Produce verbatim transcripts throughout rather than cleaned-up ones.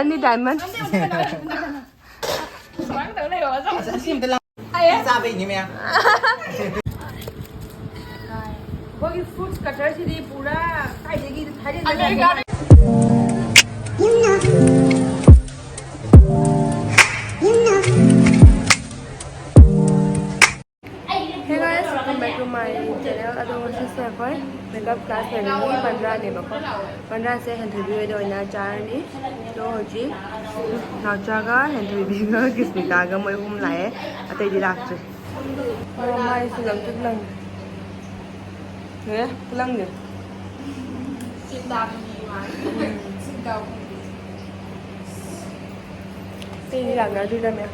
ꯑꯅꯤ diamond. ꯑꯁ, ꯑꯁꯤ ꯑꯝꯇ ꯂꯥꯎ-, ꯆꯥꯕꯩꯅꯦ ꯃꯌꯥꯝ꯫ ꯑꯩꯈꯣꯏꯒꯤ fruits cutterꯁꯤꯗꯤ ꯄꯨꯔꯥ ꯀꯥꯏꯗꯒꯤ ꯊꯥꯏꯂꯦꯟꯗ ꯑꯃꯦꯔꯤꯀꯥꯗ꯫ Hey guys, welcome back to my channel. ꯑꯗꯣ ꯉꯁꯤꯁꯦ ꯑꯩꯈꯣꯏ makeup class ꯂꯩꯔꯅꯤ, ꯄꯟꯗ꯭ꯔꯥꯅꯦꯕꯀꯣ꯫ ꯄꯟꯗ꯭ꯔꯥꯁꯦ ꯍꯦꯟꯊꯣꯏꯕꯤ ꯍꯣꯏꯗ ꯑꯣꯏꯅ ꯆꯥꯔꯅꯤ꯫ ꯑꯗꯣ ꯍꯧꯖꯤꯛ ꯅꯥꯎꯆꯥꯒ ꯍꯦꯟꯊꯣꯏꯕꯤꯒ ꯀꯤꯁꯃꯤꯇꯥꯒ ꯃꯣꯏ ꯑꯍꯨꯝ ꯂꯥꯛꯑꯦ, ꯑꯇꯩꯗꯤ ꯂꯥꯛꯇ꯭ꯔꯤ꯫ ꯑꯣ, ꯃꯥꯏꯁꯨ ꯂꯪꯇ꯭ꯔꯤꯛ ꯂꯪꯉꯦ꯫ ꯂꯣꯏꯔꯦ, ꯈꯨꯂꯪꯗꯤ꯫ ꯁꯤꯗꯥ ꯂꯥꯛꯅꯗ꯭ꯔꯤꯔꯃꯦ꯫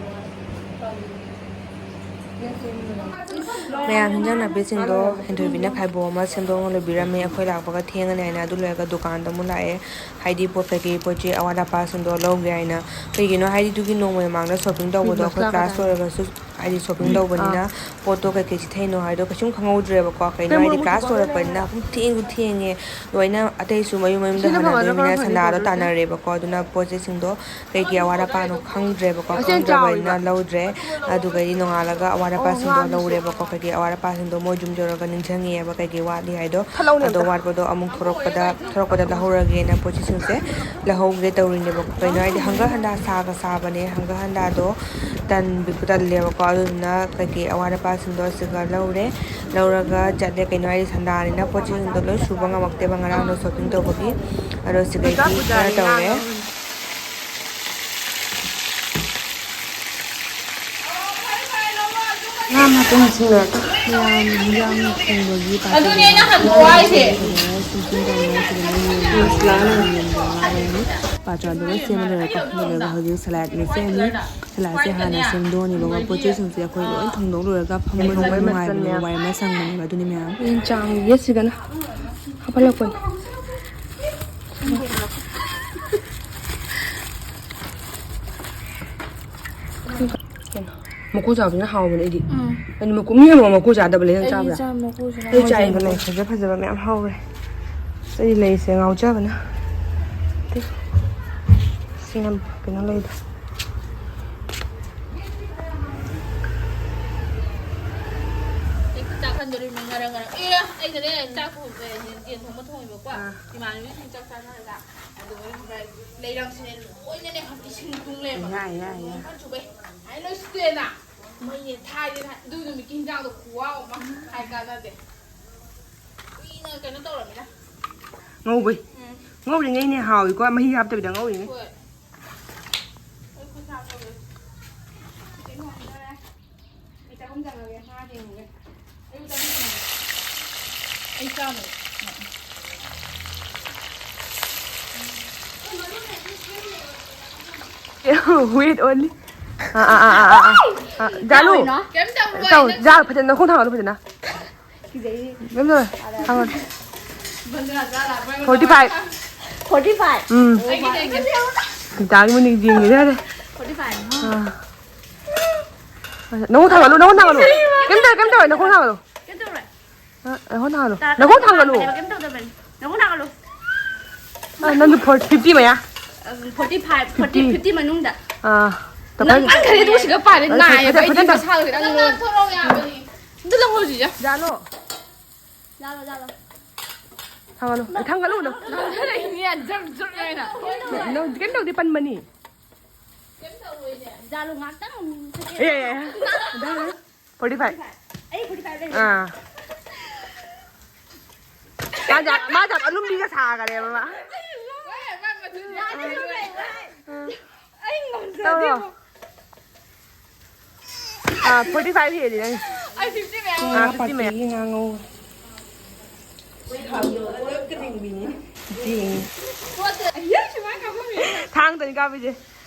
ꯃꯌꯥꯝ ꯍꯤꯟꯖꯥꯡ ꯅꯥꯄꯤꯁꯤꯡꯗꯣ ꯍꯦꯟꯊꯣꯏꯕꯤꯅ ꯈꯥꯏꯕꯣꯛ ꯑꯃ ꯁꯦꯝꯗꯣꯛꯅ ꯂꯣꯏꯕꯤꯔꯝꯃꯦ꯫ ꯑꯩꯈꯣꯏ ꯂꯥꯛꯄꯒ ꯊꯦꯡꯉꯅꯤ ꯍꯥꯏꯅ ꯑꯗꯨ ꯂꯣꯏꯔꯒ ꯗꯨꯀꯥꯟꯗ ꯑꯃꯨꯛ ꯂꯥꯛꯑꯦ꯫ ꯍꯥꯏꯗꯤ ꯄꯣꯠ ꯀꯩꯀꯩ ꯄꯣꯠ ꯆꯩ ꯑꯋꯥꯠ ꯑꯄꯥꯁꯤꯡꯗꯣ ꯂꯧꯒꯦ ꯍꯥꯏꯅ꯫ ꯀꯩꯒꯤꯅꯣ ꯍꯥꯏꯗꯤ ꯑꯗꯨꯒꯤ ꯅꯣꯡꯃꯩ ꯃꯃꯥꯡꯗ shopping ꯇꯧꯕꯗꯣ ꯑꯩꯈꯣꯏ class ꯂꯣꯏꯔꯒꯁꯨ ꯍꯥꯏꯗꯤ shopping ꯇꯧꯕꯅꯤꯅ ꯄꯣꯠꯇꯣ ꯀꯩꯀꯩ ꯆꯤꯊꯩꯅꯣ ꯍꯥꯏꯗꯣ ꯀꯩꯁꯨꯝ ꯈꯪꯍꯧꯗ꯭ꯔꯦꯕꯀꯣ꯫ ꯀꯩꯅꯣ ꯍꯥꯏꯗꯤ class ꯂꯣꯏꯔꯛꯄꯅꯤꯅ ꯑꯗꯨꯝ ꯊꯦꯡꯁꯨ ꯊꯦꯡꯉꯦ꯫ ꯂꯣꯏꯅ ꯑꯇꯩꯁꯨ ꯃꯌꯨꯝ ꯃꯌꯨꯝꯗ ꯍꯟꯅꯗꯣꯏꯅꯤꯅ ꯁꯟꯗꯥꯗꯣ ꯇꯥꯟꯅꯔꯦꯕꯀꯣ꯫ ꯑꯗꯨꯅ ꯄꯣꯠ ꯆꯩꯁꯤꯡꯗꯣ ꯀꯩꯒꯤ ꯑꯋꯥꯠ ꯑꯄꯥꯅꯣ ꯈꯪꯗ꯭ꯔꯦꯕꯀꯣ꯫ ꯈꯪꯗ꯭ꯔꯕꯅꯤꯅ ꯂꯧꯗ꯭ꯔꯦ꯫ ꯑꯗꯨꯒꯗꯤ ꯅꯣꯡꯉꯥꯜꯂꯒ ꯑꯋꯥꯠ ꯑꯄꯥꯁꯤꯡꯗꯣ ꯂꯧꯔꯦꯕꯀꯣ꯫ ꯀꯩꯒꯤ ꯑꯋꯥꯠ ꯑꯄꯥꯁꯤꯡꯗꯣ ꯃꯣꯏ ꯌꯨꯝ ꯌꯧꯔꯒ ꯅꯤꯡꯁꯤꯡꯉꯦꯕ ꯀꯩꯒꯤ ꯋꯥꯠꯂꯤ ꯍꯥꯏꯗꯣ꯫ ꯑꯗꯣ ꯋꯥꯠꯄꯗꯣ ꯑꯃꯨꯛ ꯊꯣꯔꯛꯄꯗ, ꯊꯣꯔꯛꯄꯗ ꯂꯧꯍꯧꯔꯒꯦꯅ ꯄꯣꯠ ꯆꯩꯁꯤꯡꯁꯦ ꯂꯧꯍꯧꯒꯦ ꯇꯧꯔꯤꯅꯦꯕꯀꯣ꯫ ꯀꯩꯅꯣ ꯍꯥꯏꯗꯤ ꯍꯪꯒꯠ ꯍꯟꯗ ꯁꯥꯒ ꯁꯥꯕꯅꯦ꯫ ꯍꯪꯒꯠ ꯍꯟꯗꯥꯗꯣ ꯇꯟꯕꯤ-, ꯇꯜꯂꯦꯕꯀꯣ꯫ ꯑꯗꯨꯗꯨꯅ ꯀꯩꯀꯩ ꯑꯋꯥꯠ ꯑꯄꯥꯁꯤꯡꯗꯣ ꯁꯤꯒ ꯂꯧꯔꯦ꯫ ꯂꯧꯔꯒ ꯆꯠꯂꯦ꯫ ꯀꯩꯅꯣ ꯍꯥꯏꯗꯤ ꯁꯟꯗꯥꯅꯤꯅ ꯄꯣꯠ ꯆꯩꯁꯤꯡꯗꯣ ꯂꯣꯏ ꯁꯨꯕ ꯉꯝꯃꯛꯇꯦꯕ ꯉꯔꯥꯡꯗꯣ shopping ꯇꯧꯕꯒꯤ꯫ ꯑꯗꯣ ꯁꯤꯗꯩꯗꯤ ꯈꯔ ꯇꯧꯔꯦ꯫ ꯉꯥ ꯃꯇꯨꯝ ꯁꯤꯡꯅꯔꯛꯇ꯫ ꯃꯌꯥꯝ ꯍꯤꯟꯖꯥꯡ ꯊꯣꯡꯕꯒꯤ ꯑꯗꯨꯅꯦ ꯑꯩꯅ ꯍꯪꯕ ꯋꯥꯏꯁꯦ꯫ ꯄꯥꯇ꯭ꯔ ꯂꯣꯏ ꯁꯦꯝꯕ ꯂꯣꯏꯔꯦꯀꯣ꯫ ꯑꯗꯨ ꯂꯣꯏꯔꯒ ꯍꯧꯖꯤꯛ salad ꯑꯃ ꯁꯦꯝꯃꯤ꯫ Saladꯁꯦ ꯍꯥꯟꯅ ꯁꯦꯝꯗꯣꯛꯑꯅꯦꯕꯀꯣ꯫ ꯄꯣꯠ ꯆꯩꯁꯤꯡꯁꯦ ꯑꯩꯈꯣꯏ ꯂꯣꯏ ꯊꯣꯡꯗꯣꯛ ꯂꯣꯏꯔꯒ ꯐꯝꯕ ꯅꯨꯡꯉꯥꯏꯕꯅꯦꯕ, ꯋꯥꯏ ꯑꯃ ꯁꯪꯕꯅꯦꯕ꯫ ꯌꯦꯟ ꯆꯥꯡ ꯌꯦꯠꯁꯤꯒꯅ ꯍꯥꯞꯍꯜꯂꯛꯄꯅꯤ꯫ ꯃꯀꯨ ꯆꯥꯕꯁꯤꯅ ꯍꯥꯎꯕꯅꯦ ꯑꯩꯗꯤ꯫ ꯎꯝ꯫ ꯑꯩꯗꯤ ꯃꯀꯨ, ꯃꯤ ꯑꯃ ꯃꯀꯨ ꯆꯥꯗꯕ ꯂꯩ, ꯅꯪ ꯑꯩꯗꯤ ꯆꯥꯕ꯭ꯔꯥ? ꯆꯥ-, ꯃꯀꯨꯁꯤꯅ ꯑꯩ ꯍꯥꯎꯋꯦ꯫ ꯆꯥꯏ, ꯂꯩ ꯐꯖ ꯐꯖꯕ ꯃꯌꯥꯝ ꯍꯧꯔꯦ꯫ ꯑꯩ ꯂꯩꯁꯦ ꯉꯥꯎꯖꯕꯅ꯫ ꯌꯥꯝ ꯀꯩꯅꯣ ꯂꯩꯗ꯫ ꯑꯩ ꯈꯨꯠ ꯆꯥꯛ ꯈꯟꯗꯣꯔꯤꯕꯅꯤ ꯉꯔꯪ ꯉꯔꯪ꯫ ꯑꯦ, ꯑꯩꯅꯅꯦ ꯆꯥꯛ ꯊꯣꯡꯕ, ꯌꯦꯟ ꯊꯣꯡꯕ ꯊꯣꯡꯉꯦꯕꯀꯣ꯫ ꯑꯥ꯫ ꯏꯃꯥꯟꯅꯕꯤꯁꯤꯡ ꯆꯥꯛ ꯆꯥꯅꯔꯒ꯫ ꯑꯗꯨꯒ ꯂꯩꯔꯝꯁꯤꯅꯦ ꯂꯣꯏꯅꯅꯦ ꯍꯧꯖꯤꯛ ꯏꯁꯤꯡ ꯇꯨꯡ ꯂꯩꯔꯝꯕ꯫ ꯌꯥꯏ, ꯌꯥꯏ, ꯌꯥꯏ꯫ ꯅꯣꯡ ꯀꯟꯅ ꯆꯨꯕꯩ꯫ ꯑꯩ ꯂꯣꯏ ꯁꯤꯠꯇꯦꯅ꯫ ꯃꯩꯅꯦ ꯊꯥꯏꯅꯦ ꯊꯥꯏ꯫ ꯑꯗꯨ ꯅꯨꯃꯤꯠꯀꯤ ꯍꯤꯟꯖꯥꯡꯗꯣ ꯈꯨꯍꯥꯎ ꯑꯃ ꯍꯥꯏ ꯀꯥꯟꯅꯗꯦ꯫ ꯀꯨꯏꯅ ꯀꯩꯅꯣ ꯇꯧꯔꯝꯃꯤꯅ꯫ ꯉꯧꯕꯩ꯫ ꯎꯝ꯫ ꯉꯧꯔꯤꯉꯩꯅꯦ ꯍꯥꯎꯏꯀꯣ, ꯃꯍꯤ ꯍꯥꯞꯇꯕꯤꯗ ꯉꯧꯔꯤꯉꯩ꯫ ꯍꯣꯏ꯫ ꯑꯩ ꯈꯨꯠ ꯁꯥ ꯇꯧꯔꯦ꯫ ꯆꯤꯀꯟ ꯊꯣꯡꯗꯣꯔꯦ꯫ ꯑꯩ ꯆꯥꯛꯈꯨꯝ ꯆꯪꯉꯒꯦ, ꯉꯥ ꯊꯦꯡꯉꯒꯦ꯫ ꯑꯩ ꯆꯥꯛꯈꯨꯝ ꯆꯪꯉꯒꯦ꯫ ꯑꯩ ꯆꯥꯕ꯫ Wait only. ꯑꯥ, ꯑꯥ, ꯑꯥ, ꯑꯥ, ꯑꯥ, ꯑꯥ, ꯖꯥꯂꯨ꯫ ꯀꯩꯝ ꯇꯧꯔꯣꯏ, ꯇꯧ, ꯅꯪ ꯖꯥ, ꯐꯖꯅ ꯅꯈꯣꯡ ꯊꯥꯡꯒꯠꯂꯨ ꯐꯖꯅ꯫ ꯀꯤꯖꯩꯌꯦ꯫ ꯀꯩꯝ ꯇꯧꯔꯣꯏ꯫ ꯊꯥꯡꯒꯠꯂꯨ꯫ ꯕꯟꯗꯅ ꯖꯥꯂꯥ, ꯃꯣꯏ Forty five. Forty five. ꯎꯝ꯫ ꯑꯩꯒꯤꯗꯤ ꯑꯩꯒꯤꯗꯤ꯫ ꯖꯥꯒꯤ ꯃꯅꯤꯡ ꯌꯦꯡꯉꯤꯅꯦ ꯌꯥꯔꯦ꯫ Forty five. ꯑꯥ꯫ ꯅꯈꯣꯡ ꯊꯥꯡꯒꯠꯂꯨ, ꯅꯈꯣꯡ ꯊꯥꯡꯒꯠꯂꯨ꯫ ꯀꯩꯝ ꯇꯧꯔꯣꯏ, ꯀꯩꯝ ꯇꯧꯔꯣꯏ, ꯅꯈꯣꯡ ꯊꯥꯡꯒꯠꯂꯨ꯫ ꯀꯩꯝ ꯇꯧꯔꯣꯏ꯫ ꯑ, ꯅꯈꯣꯡ ꯊꯥꯡꯒꯠꯂꯨ꯫ ꯇꯥ-, ꯅꯈꯣꯡ ꯊꯥꯡꯒꯠꯂꯨ꯫ ꯇꯥꯔꯛꯀꯅꯦꯕ, ꯀꯩꯝ ꯇꯧꯗꯕꯅꯤ꯫ ꯅꯈꯣꯡ ꯊꯥꯡꯒꯠꯂꯨ꯫ ꯑ, ꯅꯪꯗꯤ ꯐꯣꯔ-, fifty ꯃꯌꯥ꯫ ꯎꯝ, forty five, forty, Fifty. fifty ꯃꯅꯨꯡꯗ꯫ ꯑꯥ꯫ ꯅꯪ ꯈꯔꯗꯤ ꯅꯨꯡꯁꯤꯠꯀ ꯄꯥꯏꯔꯦ, ꯐꯖ-, ꯅꯥꯏꯌꯦꯕ꯫ ꯐꯖ-, ꯑꯩꯗꯤ ꯐꯖꯅ ꯃꯁꯥꯗꯣ ꯈꯤꯇꯪ ꯅꯪ ꯅꯣꯏ-, ꯉꯥꯡꯊꯣꯔꯛꯑꯣ ꯌꯥꯕꯅꯤ꯫ ꯑꯝꯇ ꯂꯧꯍꯧꯁꯤꯁꯦ꯫ ꯖꯥꯂꯣ꯫ ꯖꯥꯂꯣ, ꯖꯥꯂꯣ꯫ ꯊꯥꯡꯒꯠꯂꯨ꯫ ꯑꯩ ꯊꯥꯡꯒꯠꯂꯨ꯫ ꯅꯪ-, ꯅꯥꯟꯊꯔꯛꯏꯅꯦ, ꯖꯔ ꯖꯔ ꯍꯥꯏꯅ꯫ ꯅꯪ ꯀꯩꯝ ꯇꯧꯗꯦ, ꯄꯟꯕꯅꯤ꯫ ꯖꯥꯂꯣ ꯉꯥꯛꯇꯪ꯫ ꯑꯦ, ꯑꯦ, ꯑꯦ꯫ Forty five꯫ ꯑꯩ forty five ꯂꯩ꯫ ꯑꯥ꯫ ꯃꯥ ꯖꯥꯠ, ꯃꯥ ꯖꯥꯠ ꯑꯂꯨꯝꯕꯤꯒ ꯁꯥꯈꯔꯦꯕ ꯃꯥ꯫ ꯑꯩ ꯉꯝꯖꯗꯦ꯫ ꯇꯧꯔꯣ꯫ ꯑꯥ, forty five ꯍꯦꯜꯂꯤ ꯅꯪ꯫ ꯑꯩ fifty ꯃꯌꯥꯝ꯫ ꯑꯥ, fifty ꯃꯌꯥꯝ꯫ ꯉꯥ ꯉꯧ꯫ ꯄꯣꯠꯁꯦ, ꯑꯩ ꯁꯨꯃꯥꯏꯅ ꯀꯥꯞꯄꯝꯃꯤꯅꯦ꯫ ꯊꯥꯡꯗꯅꯤ ꯀꯥꯞꯄꯤꯁꯦ꯫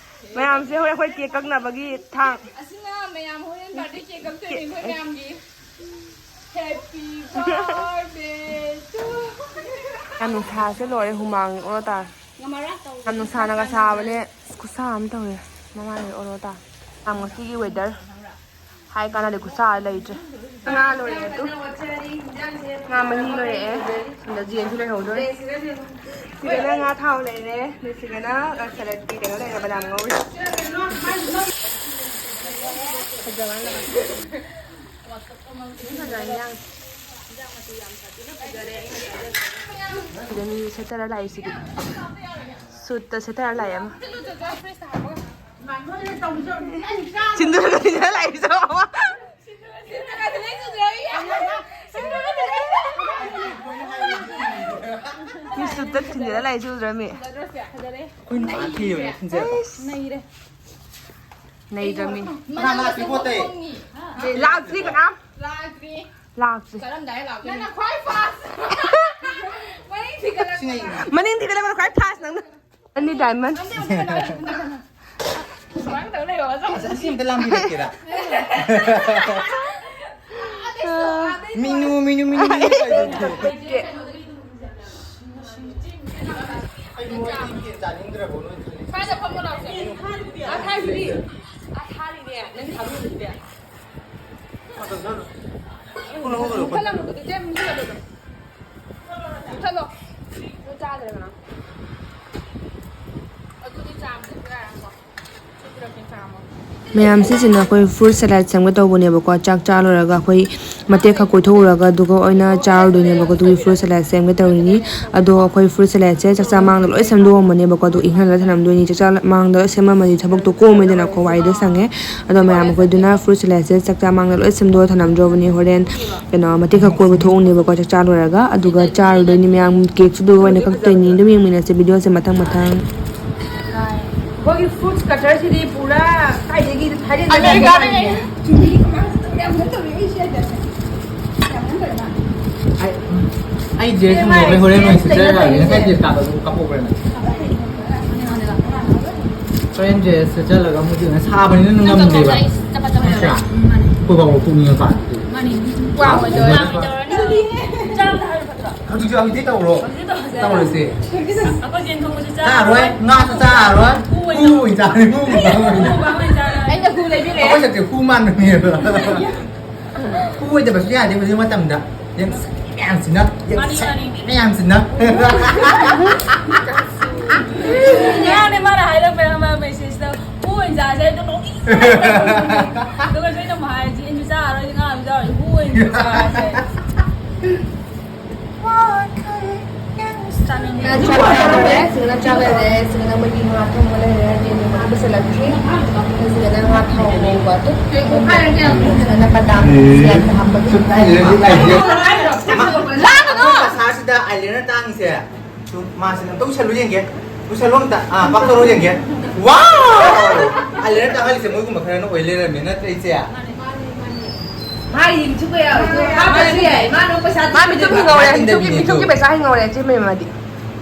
ꯃꯌꯥꯝꯁꯦ ꯍꯣꯔꯦꯟ ꯑꯩꯈꯣꯏ cake ꯀꯛꯅꯕꯒꯤ ꯊꯥꯡ꯫ ꯑꯁꯤꯅ ꯃꯌꯥꯝ ꯍꯣꯔꯦꯟ birthday cake ꯀꯛꯇꯣꯏꯅꯦ ꯑꯩꯈꯣꯏ ꯃꯌꯥꯝꯒꯤ꯫ Happy birthday to ꯌꯥꯝ ꯅꯨꯡꯁꯥꯁꯦ ꯂꯣꯏꯔꯦ, ꯍꯨꯃꯥꯡ ꯑꯣꯔꯣ ꯇꯥꯔꯦ꯫ ꯉꯝꯃꯔꯣꯏ ꯇꯧ-, ꯌꯥꯝ ꯅꯨꯡꯁꯥꯅꯒ ꯁꯥꯕꯅꯦ꯫ ꯑꯁ, ꯈꯨꯠꯁꯥ ꯑꯃ ꯇꯧꯔꯦ꯫ ꯃꯃꯥꯏꯒ ꯑꯣꯔꯣ ꯇꯥꯔꯦ꯫ ꯌꯥꯝ ꯉꯁꯤꯒꯤ weather ꯍꯥꯏ ꯀꯥꯟꯅꯗꯦ, ꯈꯨꯠꯁꯥ ꯂꯩꯇ꯭ꯔꯦ꯫ ꯉꯥ ꯂꯣꯏꯔꯦ ꯑꯗꯨ꯫ ꯉꯥ ꯃꯍꯤ ꯂꯣꯏꯔꯛꯑꯦ꯫ ꯁꯣꯝꯗ ꯖꯦꯟꯁꯨ ꯂꯣꯏꯍꯧꯗꯣꯔꯦ꯫ ꯁꯤꯗꯅ ꯉꯥ ꯊꯥꯎ ꯂꯩꯔꯦ꯫ ꯑꯗꯨ ꯁꯤꯗꯅ, ꯑ, ꯁꯂꯠꯀꯤ ꯀꯩꯅꯣ ꯂꯩꯔꯦ, ꯕꯗꯥꯝ ꯉꯧꯔꯤ꯫ ꯐꯖꯕ ꯂꯣꯏ꯫ ꯐꯖꯔꯦ ꯏꯟꯖꯥꯡ꯫ ꯁꯤꯗ ꯃꯤ ꯁꯦꯠꯇꯔ ꯂꯥꯛꯏꯁꯤꯗꯤ꯫ ꯁꯨꯠꯇ ꯁꯦꯠꯇꯔ ꯂꯥꯛꯑꯦ ꯑꯃ꯫ ꯁꯤꯟꯗꯨꯔꯒ ꯊꯤꯟꯖꯔ ꯂꯥꯛꯏꯁꯨ ꯑꯃ꯫ ꯃꯤ ꯁꯨꯠꯇ ꯊꯤꯟꯖꯔ ꯂꯥꯛꯏꯁꯨ ꯎꯗ꯭ꯔꯃꯤ꯫ ꯑꯩꯈꯣꯏ ꯅꯍꯥꯟ ꯊꯤꯕꯅꯦ ꯊꯤꯟꯖꯔ꯫ ꯑꯩꯁ꯫ ꯅꯩꯔꯦ꯫ ꯅꯩꯗ꯭ꯔꯃꯤ꯫ ꯀꯅꯥ ꯂꯥꯛꯇ꯭ꯔꯤ ꯄꯣꯠꯇꯦ? ꯂꯥꯛꯇ꯭ꯔꯤ ꯀꯅꯥꯝ꯫ ꯂꯥꯛꯇ꯭ꯔꯤ꯫ ꯂꯥꯛꯇ꯭ꯔꯤ꯫ ꯆꯠꯂꯝꯗꯥꯏ ꯂꯥꯛꯇꯣꯏꯅꯦ꯫ ꯅꯪꯅ ꯈ꯭ꯋꯥꯏ ꯐꯥꯁ꯫ ꯃꯅꯤꯡ ꯊꯤꯒꯠꯂꯛꯄꯗ ꯈ꯭ꯋꯥꯏ ꯐꯥꯁ ꯅꯪꯅ꯫ ꯑꯅꯤ ꯗꯥꯏꯃꯟ꯫ ꯁꯨꯃꯥꯏꯅ ꯇꯧ ꯂꯩꯌꯣ꯫ ꯑꯁ, ꯑꯁꯤ ꯑꯝꯇ ꯂꯥꯝꯕꯤꯔꯛꯀꯦꯔꯥ? ꯃꯤꯅꯨ, ꯃꯤꯅꯨ, ꯃꯤꯅꯨ, ꯃꯤꯅꯨ ꯇꯧꯔꯤꯗꯨꯗꯤ꯫ ꯑꯩ ꯃꯣꯏ ꯇꯤꯟ ꯇꯤꯟ ꯆꯥꯅꯤꯡꯗ꯭ꯔꯕꯣ ꯅꯣꯏ ꯈꯜꯂꯤꯁꯦ? ꯁ꯭ꯋꯥꯏꯗ ꯐꯝꯃꯣ ꯂꯥꯎꯁꯦ꯫ ꯑꯥ, ꯊꯥꯏꯁꯤꯗꯤ꯫ ꯑꯥ, ꯊꯥꯔꯤꯅꯦ꯫ ꯅꯪ ꯊꯥꯕꯤꯔꯨꯁꯤꯗꯤ꯫ ꯃꯨꯊꯠꯂꯣ, ꯃꯨꯊꯠꯂꯣ꯫ ꯃꯨꯊꯠꯂꯣ꯫ ꯑꯗꯨ ꯆꯥꯗ꯭ꯔꯦ ꯀꯅꯥ? ꯑꯗꯨꯗꯤ ꯆꯥꯝꯗ꯭ꯔꯁꯨ ꯌꯥꯔꯦꯀꯣ꯫ ꯁꯤ ꯄꯤꯔꯛꯀꯦ, ꯆꯥꯝꯃꯣ꯫ ꯃꯌꯥꯝ, ꯁꯤꯁꯤꯅ ꯑꯩꯈꯣꯏ ꯐ꯭ꯔꯨꯠ ꯁꯂꯥꯗ ꯁꯦꯝꯒꯦ ꯇꯧꯕꯅꯦꯕꯀꯣ꯫ ꯆꯥꯛ ꯆꯥ ꯂꯣꯏꯔꯒ ꯑꯩꯈꯣꯏ ꯃꯇꯦꯛ ꯈꯔ ꯀꯣꯏꯊꯣꯛꯎꯔꯒ ꯑꯗꯨꯒ ꯑꯣꯏꯅ ꯆꯥꯔꯨꯗꯣꯏꯅꯦꯕꯀꯣ꯫ ꯑꯗꯨꯒꯤ ꯐ꯭ꯔꯨꯠ ꯁꯂꯥꯗ ꯁꯦꯝꯒꯦ ꯇꯧꯔꯤꯅꯤ꯫ ꯑꯗꯣ ꯑꯩꯈꯣꯏ ꯐ꯭ꯔꯨꯠ ꯁꯂꯥꯗꯁꯦ ꯆꯥꯛꯆꯥ ꯃꯥꯡꯗ ꯂꯣꯏ ꯁꯦꯝꯗꯣꯛꯑꯝꯕꯅꯦꯕꯀꯣ꯫ ꯑꯗꯣ ꯏꯪꯍꯜꯂꯒ ꯊꯝꯂꯝꯗꯣꯏꯅꯤ꯫ ꯆꯥꯛꯆꯥ ꯃꯥꯡꯗ ꯂꯣꯏ ꯁꯦꯝꯃꯝꯃꯗꯤ ꯊꯕꯛꯇꯣ ꯀꯣꯝꯃꯦꯗꯅꯀꯣ, ꯋꯥꯏꯗꯣ ꯁꯪꯉꯦ꯫ ꯑꯗꯣ ꯃꯌꯥꯝ ꯑꯩꯈꯣꯏꯗꯨꯅ ꯐ꯭ꯔꯨꯠ ꯁꯂꯥꯗꯁꯦ ꯆꯥꯛꯆꯥ ꯃꯥꯡꯗ ꯂꯣꯏ ꯁꯦꯝꯗꯣꯛꯑ ꯊꯝꯂꯝꯗ꯭ꯔꯕꯅꯤ꯫ ꯍꯣꯔꯦꯟ ꯀꯩꯅꯣ ꯃꯇꯦꯛ ꯈꯔ ꯀꯣꯏꯕ ꯊꯣꯛꯎꯅꯦꯕꯀꯣ꯫ ꯆꯥꯛ ꯆꯥ ꯂꯣꯏꯔꯒ ꯑꯗꯨꯒ ꯆꯥꯔꯨꯗꯣꯏꯅꯤ ꯃꯌꯥꯝ꯫ ꯀꯦꯛꯁꯨ ꯑꯗꯨꯒ ꯑꯣꯏꯅ ꯀꯛꯇꯣꯏꯅꯤ꯫ ꯑꯗꯨꯝ ꯌꯦꯡꯃꯤꯟꯅꯁꯦ ꯚꯤꯗꯤꯑꯣꯁꯦ ꯃꯊꯪ ꯃꯊꯪ꯫ ꯑꯩꯈꯣꯏꯒꯤ ꯐ꯭ꯔꯨꯠꯁ ꯀꯠꯇꯔꯁꯤꯗꯤ ꯄꯨꯔꯥ ꯀꯥꯏꯗꯒꯤ ꯊꯥꯏꯂꯦꯟꯗꯒꯤ ꯑꯃꯦꯔꯤꯀꯥꯗꯒꯤ꯫ ꯆꯨꯝꯃꯤ, ꯀꯃꯥꯏꯅ ꯇꯧꯔꯤ? ꯌꯥꯝ ꯐꯖꯅ ꯇꯧꯔꯤ꯫ ꯑꯩ ꯁꯤ ꯍꯥꯏꯗ꯭ꯔꯦ꯫ ꯌꯥꯝ ꯐꯖꯅ ꯇꯧꯔꯤ ꯃꯥ꯫ ꯑꯩ, ꯑꯩ ꯗ꯭ꯔꯦꯁ ꯍꯣꯡꯗꯣꯛꯈ꯭ꯔꯦ, ꯍꯣꯔꯦꯟ ꯑꯣꯏꯅ ꯁꯦꯠꯆꯔꯒꯦ꯫ ꯉꯁꯥꯏ ꯗ꯭ꯔꯦꯁ ꯀꯥꯞꯄ ꯑꯗꯨꯝ ꯀꯥꯞꯍꯧꯕ꯭ꯔꯅ? ꯍꯣꯔꯦꯟ ꯗ꯭ꯔꯦꯁ ꯁꯦꯠꯆꯜꯂꯒ ꯑꯃꯨꯛ ꯁꯥꯕꯅꯤꯅ ꯑꯗꯨꯝ ꯉꯝꯗꯦꯕ꯫ ꯅꯠꯇ꯭ꯔꯥ? ꯑꯩꯈꯣꯏ ꯕꯥꯕꯣꯛ ꯄꯨꯛꯅꯤꯡꯉꯀꯥꯟꯗꯗꯤ꯫ ꯃꯥꯅꯤ꯫ ꯋꯥ ꯑꯣꯏꯗꯣꯏꯔꯥ? ꯍꯧꯖꯤꯛꯁꯨ ꯍꯧꯖꯤꯛꯇꯤ ꯇꯧꯔꯣ꯫ ꯇꯧꯔꯁꯦ꯫ ꯑꯩꯈꯣꯏ ꯆꯦꯟ ꯊꯣꯡꯕꯁꯨ ꯆꯥꯔꯣꯏ꯫ ꯆꯥꯔꯣꯏ꯫ ꯉꯥꯁꯨ ꯆꯥꯔꯣꯏ꯫ ꯍꯨ ꯑꯣꯏꯅ ꯍꯨ ꯑꯣꯏꯅ ꯆꯥꯔꯅꯤ꯫ ꯍꯨ ꯑꯣꯏꯅ ꯆꯥꯔꯅꯤ꯫ ꯍꯨ ꯑꯣꯏꯅ ꯆꯥꯔꯅꯤ꯫ ꯑꯩꯅ ꯍꯨ ꯂꯩꯕꯤꯔꯦ꯫ ꯑꯩꯈꯣꯏ ꯆꯠꯁꯦ ꯍꯨ ꯃꯥꯟꯕꯅꯦꯕ꯫ ꯀꯣꯏꯗꯕꯁꯨ ꯌꯥꯗꯦ ꯍꯧꯖꯤꯛ ꯃꯇꯝꯗ꯫ ꯌꯥꯝ ꯁꯛꯏ ꯃꯌꯥꯝꯁꯤꯅ, ꯌꯥꯝ ꯃꯥꯅꯤ, ꯁꯛꯏ ꯃꯥꯅꯤ꯫ ꯃꯌꯥꯝꯁꯤꯅ꯫ ꯉꯔꯥꯡꯅꯦ ꯃꯥꯅ ꯍꯥꯏꯔꯛꯄ ꯑꯃ message ꯇ, "ꯍꯨ ꯑꯣꯏꯅ ꯆꯥꯁꯦ" ꯍꯥꯏꯗꯣ ꯅꯣꯛꯅꯤꯡꯉꯦ꯫ ꯑꯗꯨꯒ ꯑꯩꯅ ꯑꯃꯨꯛ ꯍꯥꯏꯔꯤꯁꯦ, "ꯑꯩꯁꯨ ꯆꯥꯔꯣꯏ, ꯉꯥ ꯑꯗꯨꯝ ꯆꯥꯔꯣꯏ, ꯍꯨ ꯑꯣꯏꯅ ꯆꯥꯁꯦ"꯫ ꯆꯥꯅꯤꯡꯉꯦ꯫ ꯉꯥ ꯆꯥꯕ ꯂꯣꯏꯔꯦ, ꯁꯤꯗꯅ ꯆꯥꯕ ꯂꯣꯏꯔꯦ, ꯁꯤꯗꯅ ꯃꯣꯏꯒꯤ ꯉꯥ ꯊꯣꯡꯕ ꯂꯩꯔꯦ, ꯌꯦꯟ ꯊꯣꯡꯕ ꯄꯨꯁꯜꯂꯛꯇ꯭ꯔꯤ꯫ ꯁꯤꯗꯅ ꯉꯥ ꯊꯣꯡꯕ ꯉꯧꯕ ꯑꯗꯨ꯫ ꯁꯤꯗꯅ ꯕꯗꯥꯝ ꯁꯤꯌꯥꯟ ꯍꯥꯞꯄꯒꯤ꯫ ꯂꯥꯡꯒꯅꯨ! ꯑꯩꯈꯣꯏ ꯕꯖꯥꯔꯁꯤꯗ ꯑꯥꯏꯂꯦꯅꯔ ꯇꯥꯡꯉꯤꯁꯦ꯫ ꯁꯨꯝ ꯃꯥꯁꯤꯅ ꯑꯝꯇ ꯎꯁꯜꯂꯨ ꯌꯦꯡꯒꯦ꯫ ꯎꯁꯜꯂꯨ ꯑꯝꯇ꯫ ꯑꯥ, ꯄꯥꯛꯊꯣꯔꯛꯎ ꯌꯦꯡꯒꯦ꯫ ꯋꯥꯎ! ꯑꯥꯏꯂꯦꯅꯔ ꯇꯥꯡꯍꯜꯂꯤꯁꯦ ꯃꯣꯏꯒꯨꯝꯕ ꯈꯔꯅ ꯑꯣꯏ ꯂꯩꯔꯝꯃꯦ, ꯅꯠꯇ꯭ꯔ ꯏꯆꯦ? ꯃꯥ ꯌꯦꯡꯊꯤꯛꯄ ꯌꯥꯔꯣꯏ꯫ ꯍꯥꯞꯄꯁꯨ ꯌꯥꯏ꯫ ꯃꯥ ꯅꯣꯡ ꯄꯩꯁꯥ ꯃꯥ ꯃꯤꯊꯨꯞ ꯍꯤꯡꯍꯧꯔꯦ꯫ ꯃꯤꯊꯨꯞꯀꯤ, ꯃꯤꯊꯨꯞꯀꯤ ꯄꯩꯁꯥ ꯍꯤꯡꯍꯧꯔꯦ, ꯆꯦ ꯃꯦꯝꯃꯗꯤ꯫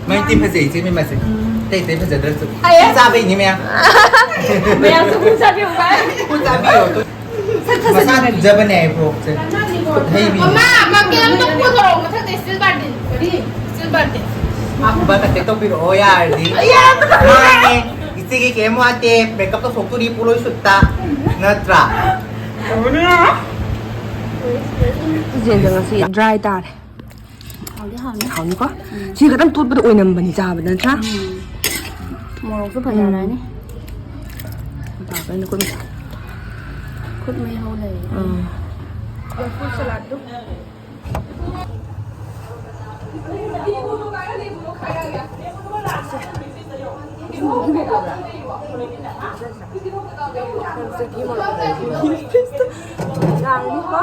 ꯃꯥꯏ ꯇꯤ ꯐꯖꯩ, ꯏꯆꯦ ꯃꯦꯝꯃꯁꯦ꯫ ꯎꯝ꯫ ꯑꯇꯩ ꯑꯇꯩ ꯐꯖꯗ꯭ꯔꯁꯨ꯫ ꯑꯌꯦ꯫ ꯆꯥꯕꯩꯅꯦ, ꯃꯌꯥꯝ꯫ ꯃꯌꯥꯝꯁꯨ ꯄꯨꯟ ꯆꯥꯕꯤꯌꯨ, ꯚꯥꯏ꯫ ꯄꯨꯟ ꯆꯥꯕꯤꯌꯣ꯫ ꯁꯛ ꯃꯁꯥ ꯐꯖꯅꯤꯡꯉꯗꯤ꯫ ꯇꯨꯖꯕꯅꯦ ꯑꯩ ꯕ꯭ꯂꯣꯛꯁꯦ꯫ ꯍꯩꯕꯤ꯫ ꯃꯃꯥ, ꯃꯥ ꯀꯩꯅꯣꯝꯇ ꯄꯨꯊꯣꯔꯛꯑꯣ ꯃꯊꯛꯇ, steel ꯕꯥꯔꯇꯤꯟ꯫ ꯀꯔꯤ? Steel ꯕꯥꯔꯇꯤꯟ꯫ ꯃꯥ ꯀꯟꯇꯦꯛ ꯇꯧꯕꯤꯔꯛꯑꯣ ꯌꯥꯔꯗꯤ꯫ ꯌꯥꯔꯗꯤ꯫ ꯃꯥꯅꯦ꯫ ꯏꯆꯦꯒꯤ ꯀꯩꯝ ꯋꯥꯠꯇꯦ, ꯃꯦꯀꯞ ꯇꯧꯊꯣꯛꯇꯣꯔꯤ ꯄꯣꯠꯂꯣꯏ ꯁꯨꯠꯇ꯫ ꯅꯠꯇ꯭ꯔꯥ? ꯆꯤꯆꯦꯟꯗꯣ ꯉꯁꯤ ꯗ꯭ꯔꯥꯏ ꯇꯥꯔꯦ꯫ ꯍꯥꯎꯗꯤ ꯍꯥꯎꯅꯤ꯫ ꯍꯥꯎꯅꯤꯀꯣ? ꯎꯝ꯫ ꯁꯤ ꯈꯛꯇꯪ ꯇꯣꯠꯄꯗ ꯑꯣꯏꯅꯝꯕꯅꯤ ꯆꯥꯕꯗ, ꯅꯠꯇ꯭ꯔꯥ? ꯎꯝ꯫ ꯃꯣꯔꯣꯛꯁꯨ ꯐꯖꯔꯅꯤ꯫ ꯎꯝ꯫ ꯄꯥꯄꯩꯅ ꯈꯨꯠ ꯈꯨꯠ ꯃꯩ ꯍꯧ ꯂꯩꯔꯦ꯫ ꯎꯝ꯫ Fruit saladꯗꯨ꯫ ꯌꯥꯔꯅꯤꯀꯣ?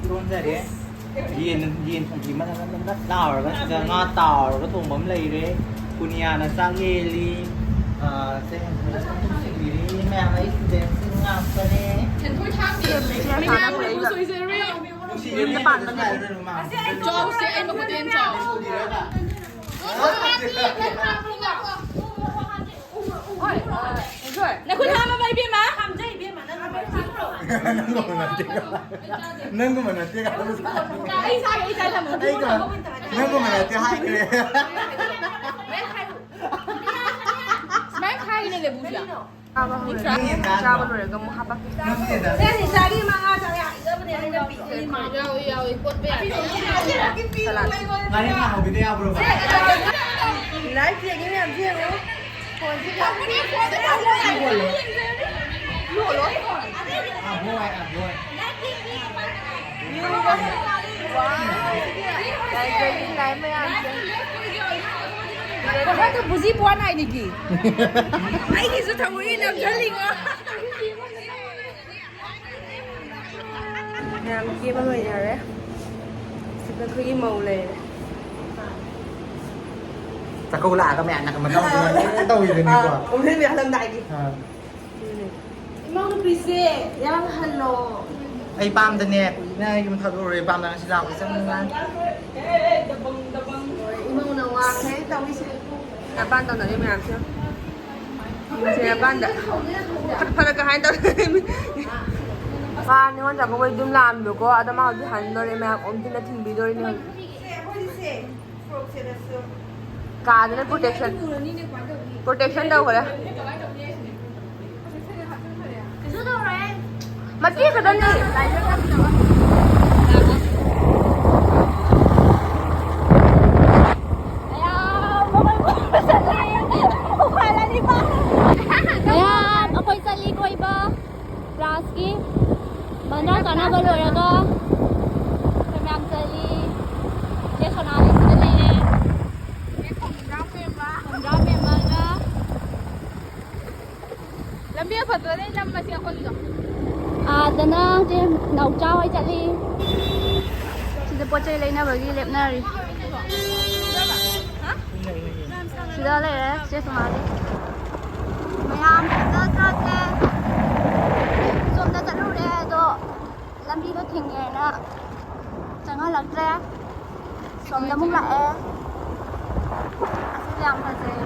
ꯏꯔꯣꯟꯖꯔꯦ꯫ ꯌꯦꯟ, ꯌꯦꯟ ꯊꯣꯡꯕꯤ ꯑꯃ ꯅꯞ ꯅꯞ ꯂꯥꯎꯔꯒ, ꯁꯤꯗ ꯉꯥ ꯇꯥꯎꯔꯒ ꯊꯣꯡꯕ ꯑꯃ ꯂꯩꯔꯦ꯫ ꯄꯨꯅꯤꯌꯥꯅ ꯆꯥꯛ ꯌꯦꯜꯂꯤ꯫ ꯑꯥ, ꯆꯦꯡ ꯁꯤꯕꯤꯔꯤ꯫ ꯃꯌꯥꯝ ꯑꯩ studentꯁꯤꯡ ꯉꯥꯛꯇꯅꯦ꯫ ꯅꯨꯡꯁꯤꯔꯦ꯫ ꯆꯥꯎꯁꯦ, ꯑꯩ ꯃꯈꯨꯠꯇ ꯍꯦꯟꯅ ꯆꯥꯎ꯫ ꯅꯈꯨꯠ ꯍꯥꯝꯃꯕ, ꯏꯕꯦꯝꯃ? ꯅꯪꯒꯨꯝꯕ ꯅꯠꯇꯦ꯫ ꯅꯪꯒꯨꯝꯕ ꯅꯠꯇꯦ꯫ ꯑꯩ ꯏꯁꯥꯒꯤ, ꯑꯩ ꯏꯁꯥꯒꯤ ꯊꯝꯃꯣ꯫ ꯑꯩꯒ ꯅꯪꯒꯨꯝꯕ ꯅꯠꯇꯦ ꯍꯥꯏꯈ꯭ꯔꯦ꯫ ꯁꯨꯃꯥꯏꯅ ꯈꯥꯏꯒꯅꯦ, ꯂꯦꯕꯨꯁꯦ꯫ ꯆꯥꯕ ꯍꯧꯔꯦ꯫ ꯆꯥꯕ ꯂꯣꯏꯔꯒ ꯑꯃꯨꯛ ꯍꯥꯞꯄꯛꯀꯦ꯫ ꯅꯪꯒꯤꯅꯦꯗ꯫ ꯁꯦ, ꯅꯤꯁꯥꯒꯤ ꯃꯉꯥ ꯆꯥ ꯌꯥꯒꯗꯕꯅꯦ ꯑꯩꯅ ꯄꯤꯔꯤꯁꯦ꯫ ꯌꯥꯎꯏ, ꯌꯥꯎꯏ, ꯀꯣꯠꯄ ꯌꯥꯗꯦ꯫ ꯁꯂꯥꯗ꯫ ꯉꯥꯔꯤ ꯉꯥ ꯍꯧꯕꯤꯗ ꯌꯥꯕ꯭ꯔꯣꯕ? ꯂꯥꯏꯐ ꯌꯦꯡꯉꯤ ꯃꯌꯥꯝꯁꯦ ꯌꯦꯡꯉꯣ꯫ ꯐꯣꯟꯁꯤꯗ꯫ ꯁꯤ ꯀꯣꯜꯂꯣ꯫ ꯂꯣꯜꯂꯣ꯫ ꯑꯥ, ꯕꯣꯏ, ꯑꯥ, ꯕꯣꯏ꯫ ꯂꯥꯏꯕ꯭ꯔꯦꯔꯤ ꯂꯥꯏ ꯃꯌꯥꯝꯁꯦ꯫ ꯃꯈꯥꯗ ꯕꯨꯖꯤ ꯄꯣꯠ ꯍꯥꯏꯅꯤꯒꯤ꯫ ꯑꯩꯒꯤꯁꯨ ꯊꯃꯣꯏ ꯅꯝꯁꯤꯜꯂꯤꯉꯣ꯫ ꯃꯌꯥꯝ ꯀꯦꯕ ꯂꯣꯏꯅꯔꯦ꯫ ꯁꯤꯗ ꯑꯩꯈꯣꯏꯒꯤ ꯃꯧ ꯂꯩꯔꯦ꯫ ꯆꯥꯛꯀꯧ ꯂꯥꯛꯑꯒ ꯃꯌꯥꯝꯅ ꯀꯃꯥꯏꯅ ꯇꯧꯗꯣꯏꯅꯣ? ꯇꯧꯔꯤꯗꯨꯅꯤꯀꯣ꯫ ꯑꯥ, ꯎꯝ, ꯃꯌꯥꯝ ꯂꯝꯗꯥꯏꯒꯤ꯫ ꯑꯥ꯫ ꯏꯃꯧ ꯅꯨꯄꯤꯁꯦ ꯌꯥꯝ ꯍꯜꯂꯣ꯫ ꯑꯩ ꯄꯥꯝꯗꯅꯦ ꯀꯨꯏꯅ ꯌꯨꯝ ꯊꯥꯗꯣꯛꯎꯔꯦ꯫ ꯄꯥꯝꯗꯅ ꯁꯤ ꯂꯥꯛꯄ ꯆꯪꯉꯦ꯫ ꯏꯃꯧꯅ ꯋꯥꯈ꯭ꯔꯦ ꯇꯧꯔꯤꯁꯦ꯫ ꯃꯄꯥꯟ ꯇꯧꯅꯔꯤ ꯃꯌꯥꯝꯁꯦ꯫ ꯁꯦ ꯃꯄꯥꯟꯗ ꯐꯠ ꯐꯠꯀ ꯍꯥꯏꯅ ꯇꯧꯔꯤ꯫ ꯃꯥ ꯅꯤꯉꯣꯜ ꯆꯥꯛꯀꯧꯕꯩ ꯑꯗꯨꯝ ꯂꯥꯛꯑꯝꯃꯦꯕꯀꯣ꯫ ꯑꯗꯣ ꯃꯥ ꯍꯧꯖꯤꯛ ꯍꯟꯗꯣꯔꯦ꯫ ꯃꯌꯥꯝ ꯑꯣꯝꯁꯤꯟꯅ ꯊꯤꯟꯕꯤꯗꯣꯔꯤꯅꯦ ꯍꯧꯖꯤꯛ꯫ ꯀꯥꯗꯅ ꯄ꯭ꯔꯣꯇꯦꯛꯁꯟ, ꯄ꯭ꯔꯣꯇꯦꯛꯁꯟ ꯇꯧꯈ꯭ꯔꯦ꯫ ꯃꯇꯦꯛ ꯈꯛꯇꯅꯤ꯫ ꯃꯌꯥꯝ ꯑꯩꯈꯣꯏ ꯆꯠꯂꯤ ꯀꯣꯏꯕ꯫ ꯀ꯭ꯂꯥꯁꯀꯤ ꯕꯟꯗ꯭ꯔꯥ ꯀꯥꯟꯅꯕ ꯂꯣꯏꯔꯒ ꯑꯩꯈꯣꯏ ꯃꯌꯥꯝ ꯆꯠꯂꯤ꯫ ꯆꯦ ꯁꯣꯅꯥꯂꯤ ꯁꯤꯗ ꯂꯩꯔꯦ꯫ ꯈꯣꯡꯒ꯭ꯔꯥꯝ ꯄꯦꯝꯃꯒ꯫ ꯂꯝꯕꯤ ꯑꯐꯕꯗꯩ ꯅꯝꯃꯁꯤ ꯑꯩꯈꯣꯏꯒꯤꯗꯣ꯫ ꯑꯥꯗꯅ ꯆꯦ ꯅꯥꯎꯆꯥ ꯍꯣꯏ ꯆꯠꯂꯤ꯫ ꯁꯤꯗ ꯄꯣꯠ ꯆꯩ ꯂꯩꯅꯕꯒꯤ ꯂꯦꯞꯅꯔꯤ꯫ ꯁꯤꯗ ꯂꯩꯔꯦ ꯆꯦ ꯁꯣꯅꯥꯂꯤ꯫ ꯃꯌꯥꯝ ꯁꯤꯗ ꯆꯠꯂꯦ꯫ ꯁꯣꯝꯗ ꯆꯠꯂꯨꯔꯦ ꯑꯗꯣ ꯂꯝꯕꯤꯗꯣ ꯊꯤꯡꯉꯦꯅ ꯆꯪꯍꯜꯂꯛꯇ꯭ꯔꯦ꯫ ꯁꯣꯝꯗ ꯑꯃꯨꯛ ꯂꯥꯛꯑꯦ꯫ ꯑꯁꯤꯁꯨ ꯌꯥꯝ ꯐꯖꯩ꯫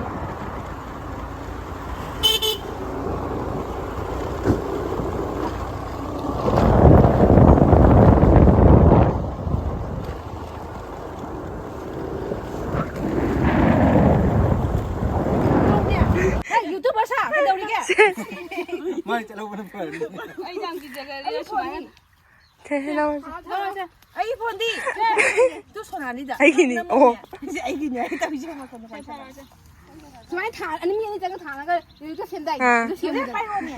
ꯅꯪ YouTuber ꯁꯥ ꯀꯩꯗꯧꯔꯤꯒꯦ? ꯃꯥꯏ ꯆꯠꯍꯧꯕꯅ ꯐꯔꯅꯤ꯫ ꯑꯩ ꯌꯥꯝ ꯀꯤꯖꯈ꯭ꯔꯦ ꯁꯨꯃꯥꯏꯅ꯫ ꯁꯦ, ꯁꯦ, ꯂꯧꯔꯁꯦ꯫ ꯂꯧꯔꯁꯦ꯫ ꯑꯩ ꯐꯣꯟꯗꯤ꯫ ꯇꯨ ꯁꯣꯅꯥꯂꯤꯗ꯫ ꯑꯩꯒꯤꯅꯤ꯫ ꯅꯪ ꯑꯣ꯫ ꯅꯝꯃꯣꯅꯦ꯫ ꯁꯤꯁꯦ ꯑꯩꯒꯤꯅꯦ꯫ ꯑꯩ ꯇꯧꯔꯤꯁꯦ ꯃꯈꯣꯟ ꯃꯈꯣꯟ ꯁꯥꯟꯅ꯫ ꯁꯨꯃꯥꯏꯅ ꯊꯥ-, ꯑꯅꯤ ꯑꯅꯤ ꯆꯪꯉ ꯊꯥꯔꯒ ꯔꯤꯜꯁꯇ ꯁꯦꯝꯗꯥꯏꯅꯦ꯫ ꯑꯥ꯫ ꯑꯗꯨ ꯁꯦꯝꯃꯨꯗꯅ꯫ ꯄꯥꯏꯔꯣꯅꯦ꯫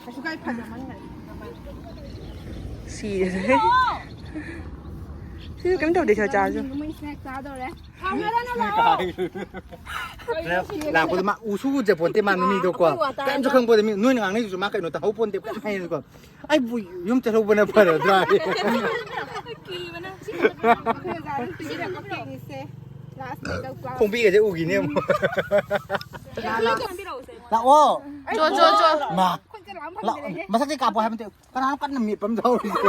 ꯀꯩꯁꯨ ꯀꯥꯏ ꯐꯖꯃꯟꯈ꯭ꯔꯦ꯫ ꯁꯤꯔꯦ꯫ ꯁꯤꯁꯨ ꯀꯩꯝ ꯇꯧꯗꯦ, ꯁꯤꯗ ꯆꯥꯔꯁꯨ꯫ ꯃꯣꯏ ꯁ꯭ꯅꯦꯛ ꯆꯥꯗꯧꯔꯦ꯫ ꯍꯥꯎꯅꯗꯅ ꯂꯥꯛꯑꯣ꯫ ꯂꯥꯛꯄꯗ ꯃꯥ ꯎꯁꯨ ꯎꯖꯄꯣꯟꯇꯦ, ꯃꯥ ꯃꯤꯗꯣꯀꯣ꯫ ꯑꯩꯈꯣꯏ ꯋꯥ ꯇꯥꯔꯒ꯫ ꯀꯩꯝꯁꯨ ꯈꯪꯄꯣꯟꯇꯦ꯫ ꯃꯤ, ꯅꯣꯏꯅ ꯉꯥꯡꯅꯩꯗꯨꯁꯨ ꯃꯥ ꯀꯩꯅꯣ ꯇꯥꯍꯧꯄꯣꯟꯇꯦ꯫ ꯀꯩꯝ ꯍꯥꯏꯔꯀꯣ꯫ ꯑꯩꯕꯨ ꯌꯨꯝ ꯆꯠꯍꯧꯕꯅ ꯐꯔꯗ꯭ꯔꯥ? ꯀꯤꯕꯅ꯫ ꯑꯩꯈꯣꯏ ꯑꯣꯖꯥꯅ ꯄꯤꯕꯤꯔꯛꯄ ꯀꯦꯛꯅꯤꯁꯦ꯫ ꯂꯥꯁ ꯃꯦꯀꯞ ꯀ꯭ꯂꯥꯁ꯫ ꯈꯣꯡꯕꯤꯒꯁꯦ ꯎꯈꯤꯅꯤ ꯑꯃꯨꯛ꯫ ꯂꯥꯛꯑꯣ꯫ ꯆꯣ, ꯆꯣ, ꯆꯣ꯫ ꯃꯥ꯫ ꯈꯨꯠꯁꯦ ꯂꯥꯝ ꯂꯥꯛꯑꯣ꯫ ꯐꯪꯗ꯭ꯔꯦꯍꯦ꯫ ꯃꯁꯛꯁꯦ ꯀꯥꯞꯄꯣ ꯍꯥꯏꯕ ꯅꯠꯇꯦ꯫ ꯀꯅꯥꯅꯣ ꯀꯟꯅ ꯃꯦꯠꯄ ꯑꯃ ꯇꯧꯔꯤꯁꯦ?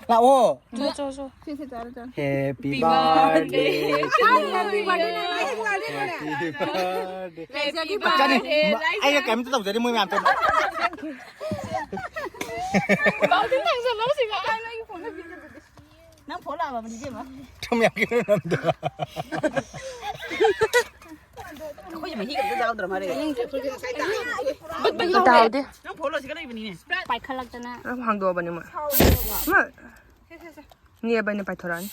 ꯂꯥꯛꯑꯣ꯫ ꯆꯣ, ꯆꯣ, ꯆꯣ꯫ ꯁꯦ, ꯁꯦ, ꯆꯥꯔꯣ, ꯆꯥꯔꯣ꯫ Happy birthday to you. Happy birthday. Happy birthday. ꯆꯠꯅꯤ꯫ ꯑꯩꯅ ꯀꯩꯝꯇ ꯇꯧꯖꯗꯦ ꯃꯣꯏ ꯃꯌꯥꯝ ꯇꯧꯅ꯫ ꯄꯥꯎꯗꯤ ꯊꯥꯡꯖꯜꯂꯣ ꯁꯤꯒ꯫ ꯅꯪ ꯐꯣꯟ ꯂꯥꯛꯑꯕꯅꯤ ꯏꯕꯦꯝꯃ꯫ ꯊꯨꯝ ꯌꯥꯛꯄꯤ ꯃꯅꯝꯗꯣ꯫ ꯑꯩꯈꯣꯏꯁꯦ ꯃꯍꯤꯒ ꯑꯝꯇ ꯌꯥꯎꯗ꯭ꯔ ꯃꯥꯜꯂꯦ꯫ ꯇꯥꯍꯧꯗꯦ꯫ ꯅꯪ ꯐꯣꯟ ꯂꯣꯏꯁꯤꯒ ꯂꯩꯕꯅꯤꯅꯦ꯫ ꯄꯥꯏꯈꯠꯂꯛꯇꯅ꯫ ꯑꯗꯨꯝ ꯍꯥꯡꯗꯣꯛꯑꯕꯅꯦ ꯃꯣꯏ꯫ ꯃꯣꯏ ꯅꯦꯕ ꯑꯩꯅ ꯄꯥꯏꯊꯣꯔꯛꯑꯅꯤ꯫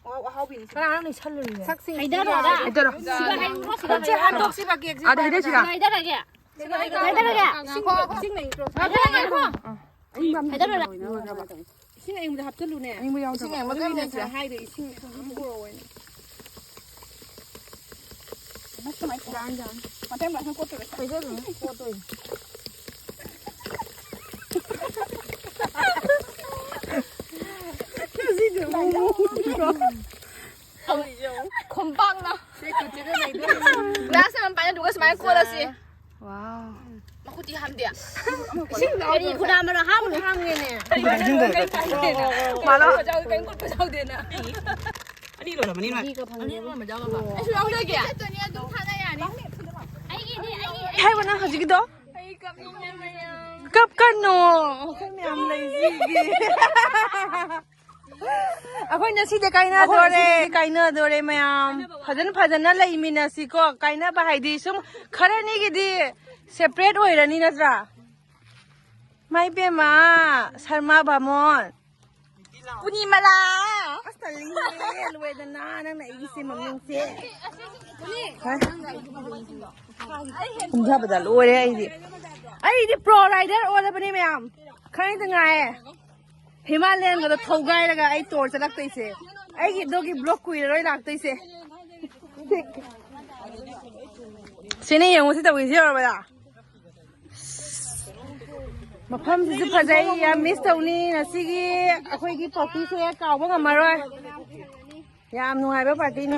ꯑꯣ, ꯑꯍꯥꯎꯕꯤꯅꯤ꯫ ꯀꯅꯥꯅꯣ ꯅꯩꯁꯜꯂꯨꯔꯤꯁꯦ? ꯍꯩꯗꯔꯛꯑꯣ꯫ ꯍꯩꯗꯔꯣ꯫ ꯁꯤꯒ ꯍꯩꯗꯔꯣ, ꯁꯤꯒ ꯈꯨꯠꯁꯦ ꯍꯩꯗꯔꯣ꯫ ꯍꯟꯗꯣꯛꯁꯤꯕ ꯀꯦꯛꯁꯦ꯫ ꯑꯥꯗ ꯍꯩꯗꯁꯤꯔꯥ? ꯁꯤꯒ ꯍꯩꯗꯔꯒꯦ꯫ ꯁꯤꯒ ꯍꯩꯗꯔꯒꯦ꯫ ꯉꯥꯏꯈꯣ, ꯉꯥꯏꯈꯣ꯫ ꯏꯁꯤꯡ ꯂꯩꯇ꯭ꯔꯣ? ꯉꯥꯏꯈꯣ, ꯉꯥꯏꯈꯣ꯫ ꯑꯥ꯫ ꯍꯩꯗꯔꯣ꯫ ꯏꯁꯤꯡ ꯑꯌꯤꯡꯕꯗ ꯍꯥꯞꯆꯜꯂꯨꯅꯦ꯫ ꯑꯌꯤꯡꯕ ꯌꯥꯎꯗ꯭ꯔꯕ? ꯏꯁꯤꯡ ꯑꯌꯤꯡꯕ ꯑꯗꯨꯒꯤꯅꯦ ꯀꯔꯤꯅꯣ? ꯉꯁꯥꯏ ꯍꯥꯏꯗꯣ ꯏꯁꯤꯡ ꯑꯗꯨꯝ ꯄꯨꯔꯛꯑꯣꯅꯦ꯫ ꯃꯁ ꯀꯃꯥꯏ ꯇꯧꯔ? ꯌꯥꯅꯤ, ꯌꯥꯅꯤ꯫ ꯃꯊꯪ ꯃꯊꯪ ꯀꯣꯠꯇꯣꯏꯔꯦ꯫ ꯀꯣꯠꯇꯣꯏꯅꯦ꯫ ꯈꯣꯝꯄꯥꯛꯅ꯫ ꯒ꯭ꯂꯥꯁ ꯑꯃ ꯄꯥꯏꯅ ꯑꯗꯨꯒ ꯁꯨꯃꯥꯏꯅ ꯀꯣꯠꯂꯁꯤ꯫ ꯋꯥꯎ꯫ ꯃꯈꯨꯠꯇꯤ ꯍꯥꯝꯗꯦ꯫ ꯏꯁꯤꯡ ꯀꯔꯤ ꯈꯨꯗꯥ ꯃꯔꯣ ꯍꯥꯝꯅꯨ ꯍꯥꯝꯒꯦꯅꯦ꯫ ꯃꯥꯂꯣ꯫ ꯀꯩꯝ ꯀꯣꯠꯄ ꯌꯥꯎꯗꯦꯅ꯫ ꯑꯅꯤ ꯂꯣꯏꯔꯝꯃꯅꯤ ꯅꯣꯏ꯫ ꯑꯅꯤ ꯂꯣꯏꯔꯝꯃ ꯌꯥꯎꯔꯕ? ꯑꯩꯁꯨ ꯌꯥꯎꯖꯒꯦ꯫ ꯆꯠꯇꯣꯏꯅꯦ ꯑꯗꯨꯝ ꯊꯥꯅ ꯌꯥꯅꯤ꯫ ꯑꯩꯒꯤꯗꯤ, ꯑꯩꯒꯤ, ꯑꯩꯒꯤ꯫ ꯍꯥꯏꯕ ꯅꯪ ꯍꯧꯖꯤꯛꯀꯤꯗꯣ? ꯑꯩ ꯀꯞꯅꯤꯡꯉꯦ ꯃꯌꯥꯝ꯫ ꯀꯞꯀꯅꯣ꯫ ꯑꯩꯈꯣꯏ ꯃꯌꯥꯝ ꯂꯩꯁꯤꯗꯤ꯫ ꯑꯩꯈꯣꯏ ꯉꯁꯤꯗꯤ ꯀꯥꯏꯅꯗꯣꯔꯦ꯫ ꯑꯩꯈꯣꯏ ꯉꯁꯤꯗꯤ ꯀꯥꯏꯅꯗꯣꯔꯦ ꯃꯌꯥꯝ꯫ ꯐꯖꯅ ꯐꯖꯅ ꯂꯩꯃꯤꯟꯅꯁꯤꯀꯣ꯫ ꯀꯥꯏꯅꯕ ꯍꯥꯏꯗꯤ ꯁꯨꯝ ꯈꯔꯅꯤꯒꯤꯗꯤ separate ꯑꯣꯏꯔꯅꯤ ꯅꯠꯇ꯭ꯔꯥ? ꯃꯥꯏ ꯄꯦꯝꯃ, ꯁꯔꯃ ꯕꯥꯃꯣꯟ꯫ ꯄꯨꯅꯤꯃꯂꯥ꯫ ꯑꯁ, ꯇꯜꯂꯤꯍꯦ, ꯂꯣꯏꯗꯅ ꯅꯪꯅ ꯑꯩꯒꯤꯁꯦ ꯃꯃꯤꯡꯁꯦ꯫ ꯍꯥ? ꯀꯨꯝꯊꯕꯗ ꯂꯣꯏꯔꯦ ꯑꯩꯗꯤ꯫ ꯑꯩꯗꯤ pro rider ꯑꯣꯜꯂꯕꯅꯦ ꯃꯌꯥꯝ꯫ ꯈꯔꯅꯤꯗ ꯉꯥꯏꯔꯦ꯫ ꯍꯤꯃꯥꯂꯌꯟꯒꯗꯣ ꯊꯧꯒꯥꯏꯔꯒ ꯑꯩ tour ꯆꯠꯂꯛꯇꯣꯏꯁꯦ꯫ ꯑꯩꯒꯤ ꯑꯗꯨꯒꯤ vlog ꯀꯨꯏꯔꯔꯣꯏ ꯂꯥꯛꯇꯣꯏꯁꯦ꯫ ꯁꯤꯅ ꯌꯦꯡꯉꯨ ꯁꯤ ꯇꯧꯔꯤꯁꯦ ꯌꯧꯔꯕꯗ꯫ ꯃꯐꯝꯁꯤꯁꯨ ꯐꯖꯩ, ꯌꯥꯝ miss ꯇꯧꯅꯤ ꯉꯁꯤꯒꯤ ꯑꯩꯈꯣꯏꯒꯤ partyꯁꯦ ꯀꯥꯎꯕ ꯉꯝꯃꯔꯣꯏ꯫ ꯌꯥꯝ ꯅꯨꯡꯉꯥꯏꯕ partyꯅꯤ꯫